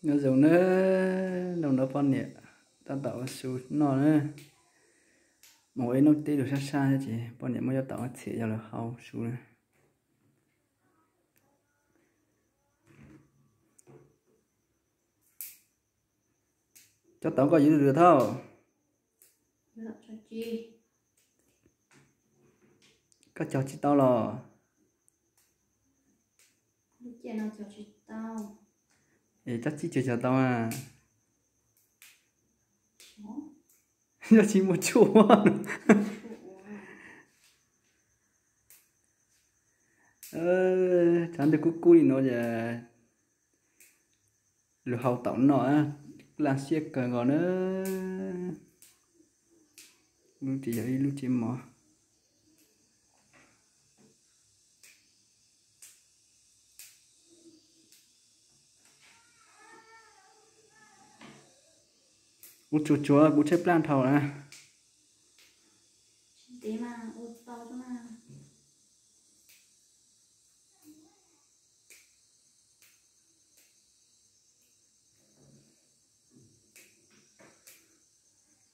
Nyob zoo na, hnub no poj niam tab tom ua su noj na. Mus ua ib hnub teb lus sab sab thiab ces poj niam muab cov taum txhiam yog lawv hau su na. Cov taum koj yuav lwm thauj. Koj cog tsis tau los? Es cov txij tsis cog tau a? Yog tsis muaj tshuaj. Tshav ntuj kub kub li no ces lus hau taum noj, laj siab kawg nkaus na. Lub tsev yog ib lub tsev mov. Ua tsuag tsuag kuv tshaib plab dhau na.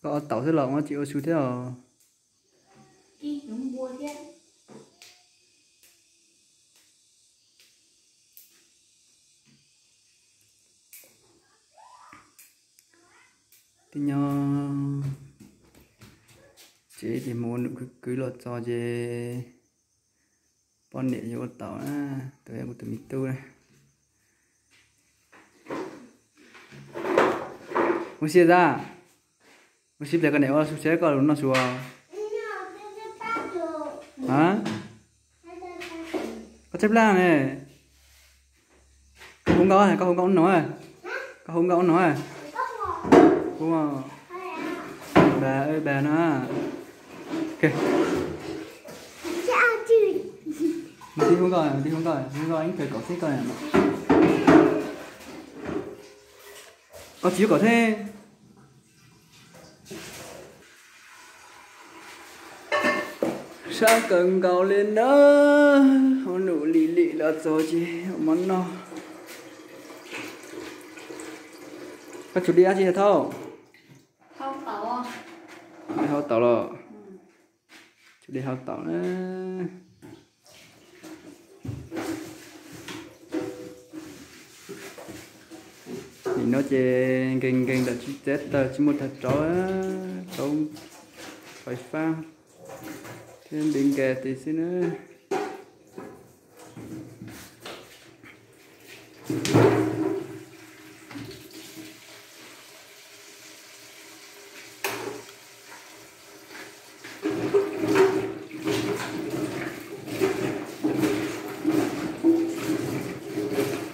Koj ua taum xwb los ua tsis ua su thiab os? Twb nyob tsev ces mus ua num khwv kwv los txog ces poj niam yuav ua taum na, tus kuv tus me tub na. Ua si tas, ua si pliag koj niam ua su seb koj lus noj su. A, koj tshaib plab ne. Koj hu nkauj, koj hu nkauj ub no, koj hu nkauj ub no. Hu ba ba no. Mus tib hu nkauj, mus tib hu nkauj, hu nkauj ib kawg kaum xib koj. Koj tsis yuav kom thiab. Sab kawg nkaus li na, ua num lim lim los txog ces ua mov noj. Koj tsum li dab tsi thauj? Hau taum los? Tsum li hau taum na. Nim no ces nkees nkees lawm tsis txav taws tsis muaj tag rauv, rauv fais fab thiab nti nkas tis xwb na.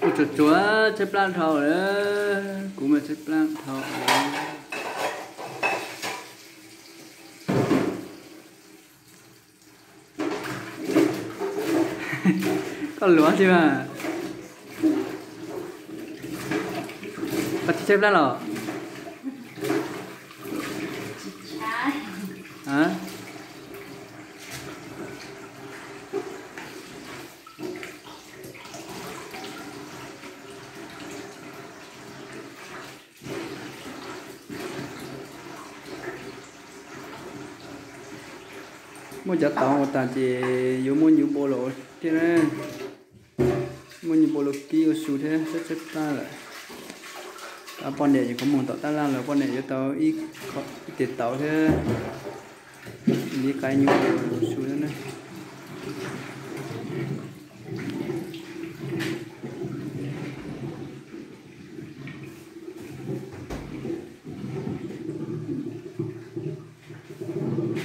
Ua tsuag tsuag tshaib plab dhau lawm, kuv mas tshaib plab dhau. Koj luav tsis mas? Koj tsis tshaib plab los? Muaj cov taum ua tas ces yuav muab nyuv npua los thiab na. Muab nyuv npua los kib ua su thiab, tshaib tshaib plab lawm. Poj niam yuav kov mus tom tab laj los poj niam yuav tau ib tes taum thiab li qaib nyuv npua los su thiab na.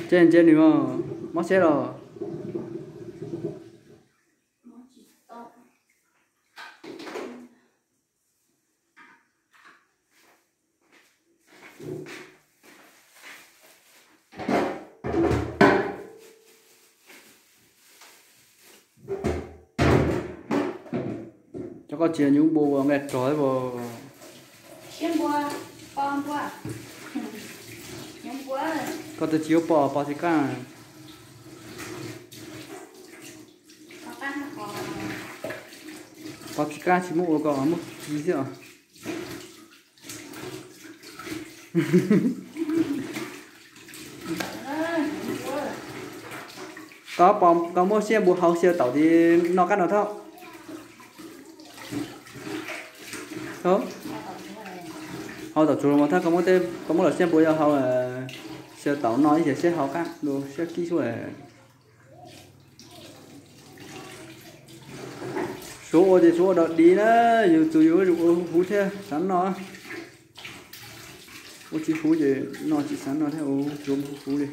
Tsis ntsia nws os, mob siab los? Cov koj tsis nyuv npua ua nqaij rog thiab puas? Koj twb tsis yuav pos, pos tsis qab. Pos tsis qab tsis muab ua, koj muab kis xwb os. Koj, koj muab siab npua hau xyaw taum ti no qab no thoj. Hau taum tsuag los thoj, koj muab los siab npua yog hau, xyaw taum no ib yam siab hau qab lu siab kib xwb. Suav ua ces suav ua dog dig na, yus txus yus ua huv thiab xav noj. Ua tsis huv ces noj tsis xav noj thiab, ua tsuav huv huv li.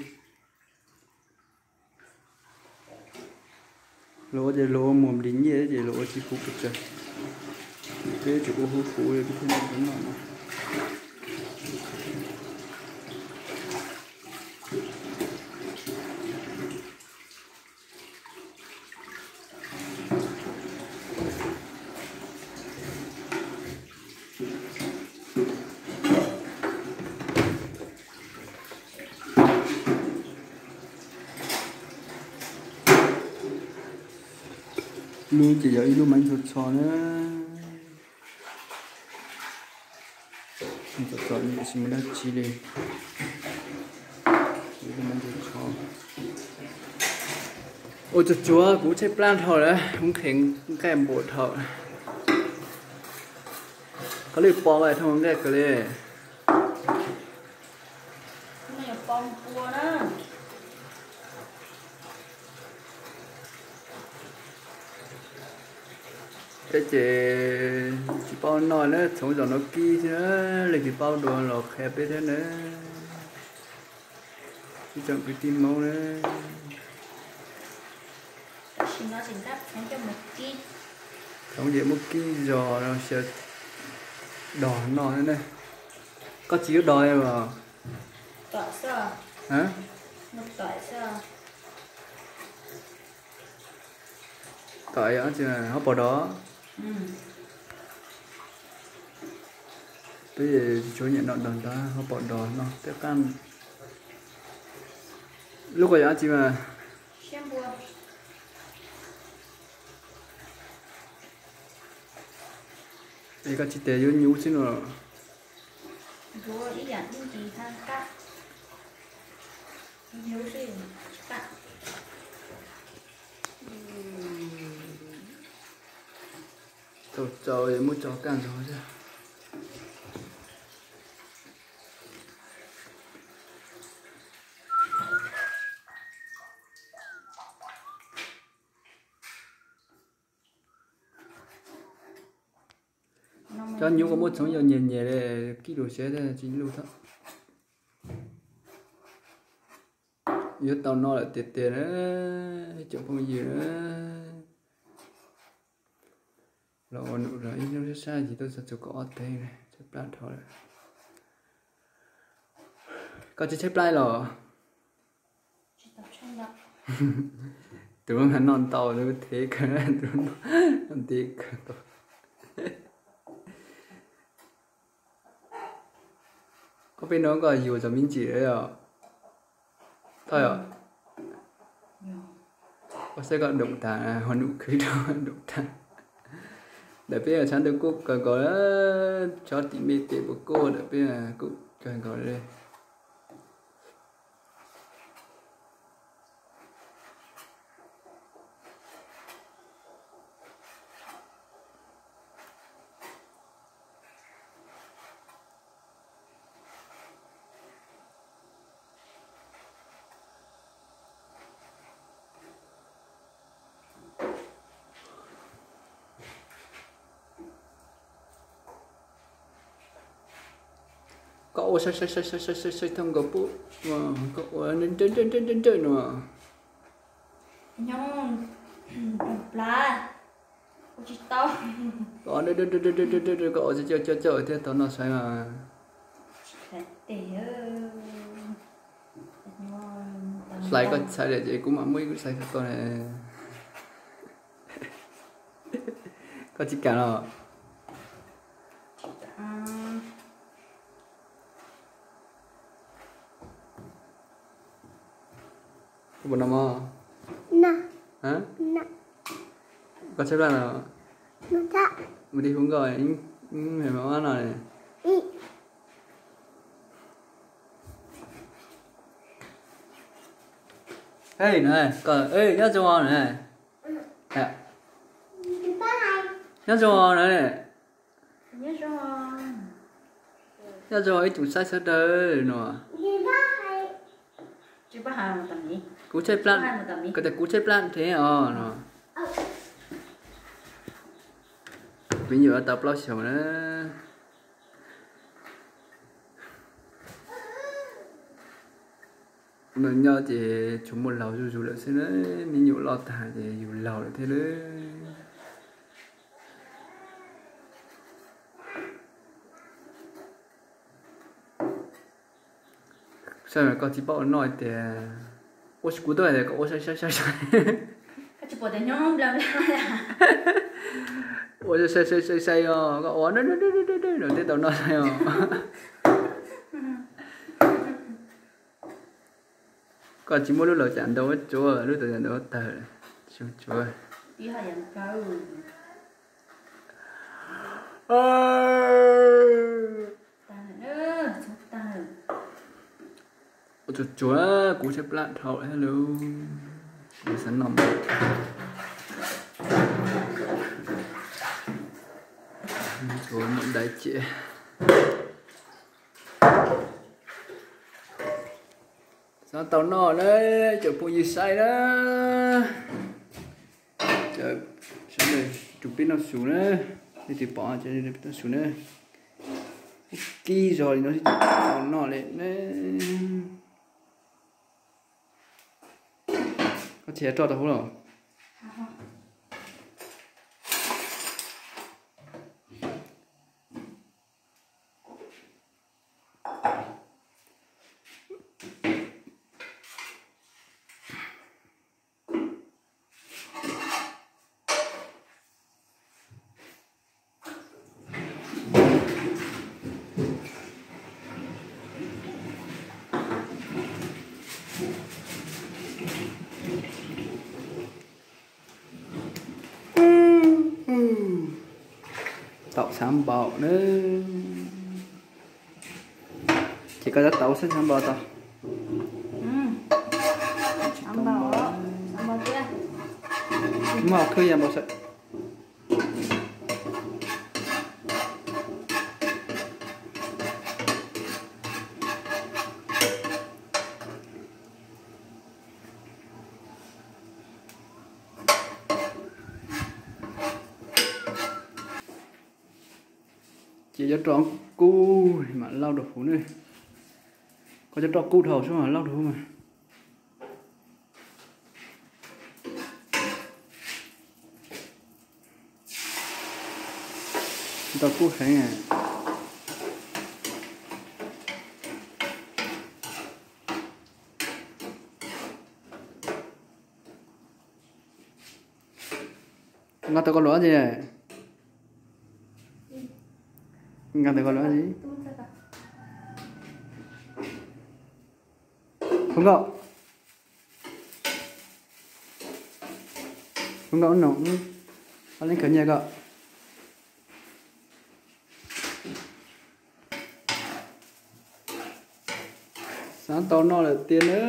Luag ua ces luag ua muag nplig nyiaj ces luag ua tsis huv pes tsawg. Peb tsuas ua huv huv li peb thiaj noj no. Lub ces yog ib lub maiv ntxhov txho na. Ntxhov txho ib yam tsis muaj dab tsi li. Ua tsuag tsuag kuv tshaib plab dhau lawm, kuv nqhis nqaij npua dhau. Qhov lwj pov thauj nqaij kawg li. Peb ces tsis paub noj na, txhoov zaum no kib thiab, leej twg paub dua los qhia peb thiab na. Ib tsoom kwv tij Hmoob na. Txhoov ces muab kib zog xyaw dog noj na. Koj tsis yuav dog los? Tom, ho pom dog. Peb tsis tshua nyiam noj dog ntag, ho pom dog no tej qab. Lub ko yog dab tsi mas? Es koj tsis tias yuav nyuv xwb no los? Tau txaus es muab tso kaj ntug thiab. Cov nyuv koj muab txhoov yog nyias nyias li, kib lus siab thiab tsis lus thiab. Yuav tau no lawm tiag tiag na, cov phooj ywg na. Los ua num los ib hnub sab sab ces tuaj txog txug kaum ob teg, tshaib plab dhau lawm. Koj tsis tshaib plab los? Tus mas noj ntau, tus thev kawg, tus noj ntev kawg. Koj peb no koj yuav txog me ntsis lawm yom? Thoj yom? Koj saib koj doom tag, ho num khwv rau doom tag. Ntawm peb tshav ntuj kub kawg nkaus, tsob tim mej tes puas kub, ntawm peb kub kawg nkaus li. Koj ua sai sai sai sai sai sai sai thooj nkaus pub, koj ua nrawj nrawj nrawj nrawj no. Koj ua coj coj coj thiab tau noj saib mas. Hlais koj txhais lawm ces kuv mam muab ib lub hlais rau koj ne. Koj tsis kam los? Koj puas noj mov? Koj tshaib plab los? Mus tig hu nkauj, me mov no ne. Hej na, koj nyob zoo na. Nyob zoo na. Nyob zoo ib tsoom saib sawv daws no. Kuv tshaib plab, koj tias kuv tshaib plab thiab os no. Me nyuam tau plaub xyoos na. Nws nyob ces tsuas muaj laug zuj zus lawm xwb na, me nyuam loj tag ces yus laug lawm thiab lawm. Saib koj tsis paub ua noj tias, ua kuv twb hais tias koj ua sai sai sai sai. Ua sai sai sai sai os, koj ua no tej tau noj os. Koj tsis muab lub laus cas ntau tsuav, lub tau cas ntau tawg, xyoo tsuav. Ua tsuav tsuav, kuv tshaib plab dhau lawm. Kuv xav noj mas. Tsuav muaj dais ces xav tau noj na, cov phooj ywg saib na. Sawv daws rub peb noj su na, leej twg pom ces rub peb noj su na. Kib zog li no xwb ces tau noj li na. Koj txiav roj rau hauv los. Tau xav npaum na. Ces koj tab tom ua xav npaum tau. Muaj khwb yam npaum sawv. Ces cov roj kub mam lauj rau huv ne. Koj cov roj kub dhau xwb mas lauj rau huv mas. Roj kub heev. Nqa tau koj luam tsi? Nqa tau koj luam tsi? Hov nkauj, hov nkauj no, ob leeg khawv nyiaj koj. Xav tau noj lawm tiag na,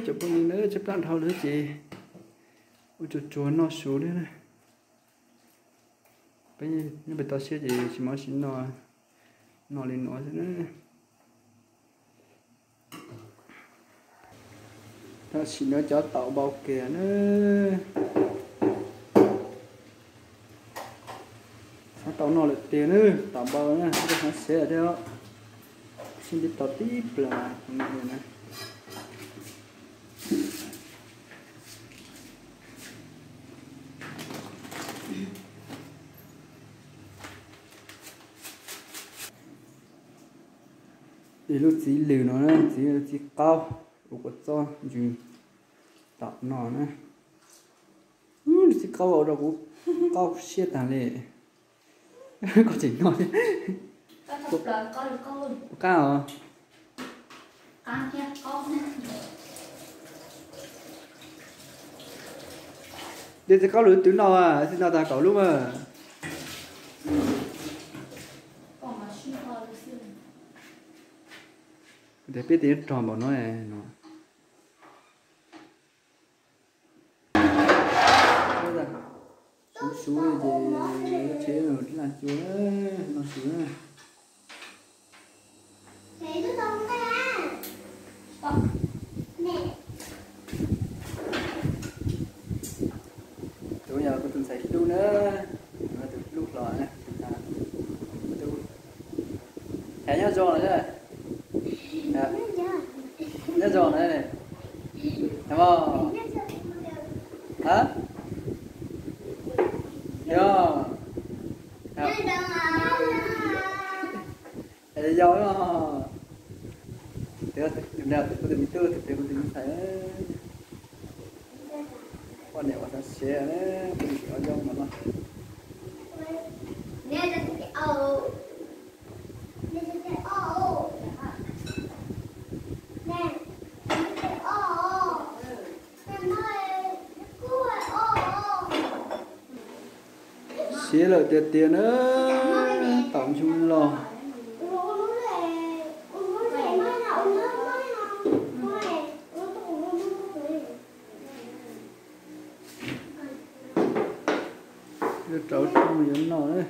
cov phooj ywg na, tshaib plab dhau lawm ces ua tsuag tsuag noj su li na. Peb nyob pem toj siab ces tsis muaj dab tsi noj, noj li no xwb na. Tam sim no cov taum npau kiag na. Xav tau noj lawm tiag na, taum npau na, koj xav xav thiab. Sib ntsib tau tib plag no na. Ib lub txiv lws no, txiv, txiv qaub, ua kua txob ntsws tom no na. Lub txiv qaub ua rau kuv qaub siab tag li. Koj tseem noj thiab. Ua qab os. Ces txiv qaub lwm twg noj, txiv noj tag kaum lub mas. Kuv tias peb tsis rog npaum no no. Ces tsheb laj cua no su na. Tus yog kuv tus ntxhais hlub na, tus hlub hlo na, tus ntxhais hlub. Has nyob zoo lawm, nyob zoo lawm. Has, yog, yog, tus no tus kuv tus me tub, tus pem kuv tus me ntxhais. Poj niam ua xav siav, poj niam ob zaub no no. Siav lawm tiag tiag na, tom ntsug los. Rau rooj yuav noj.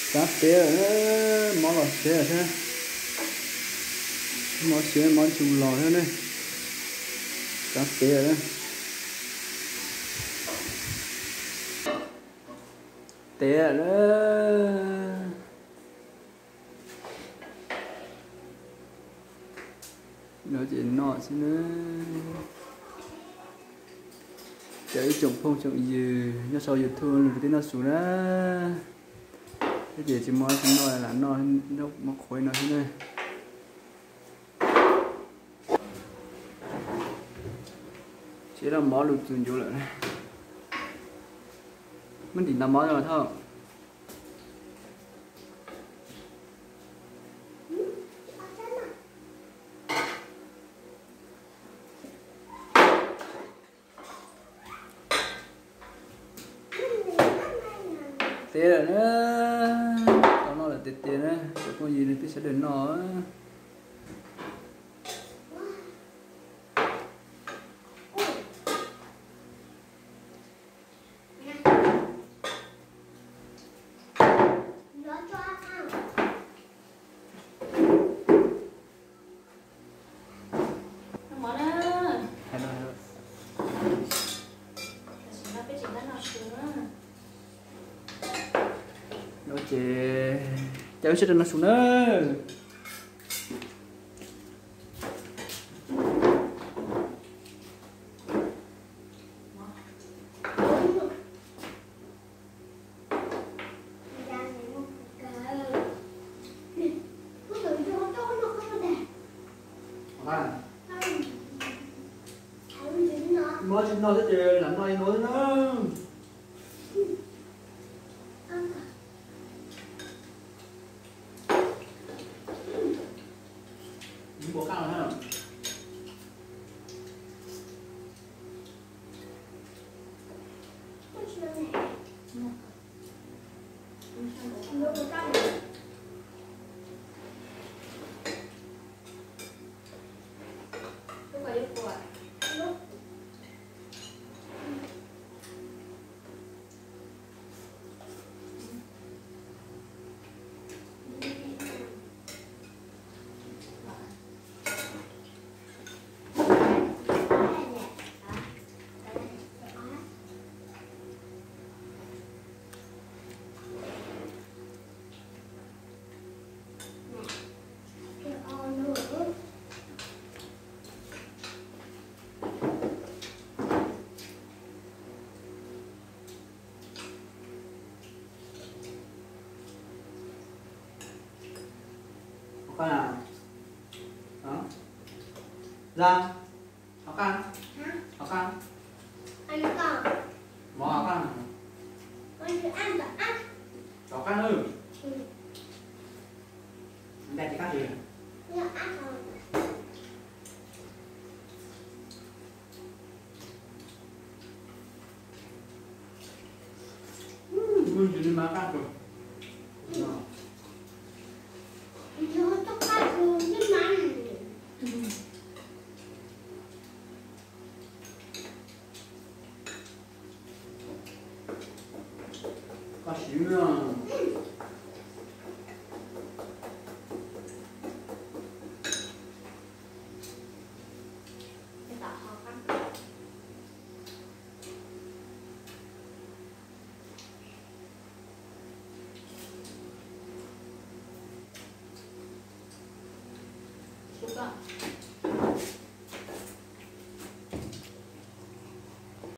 Tsav tev lawm, mov los siav thiab. Mov siav mov ntsug los thiab ne. Tsav tev lawm. Tev lawm. No ces noj xwb na. Cov ib tsoom phooj tsoom ywg nyob sau YouTube lug tib noj su na. Ces tsis muaj tsis noj lam noj, mov qhuav no xwb na. Tsis los mov lug txug ncuv lawm. Muab ntim ntau mov no thauj. Tev lawm na, tau noj lawm tiag tiag na, cov phooj ywg nej peb sawv daws noj. No ces caij wb sawv daws noj su na. Mob tsis noj thiab ces lam noj ib nub xwb na. Hov qab, hov qab, hov qab, mov hov qab, tom qab na, nqa ces qab li. Siv no.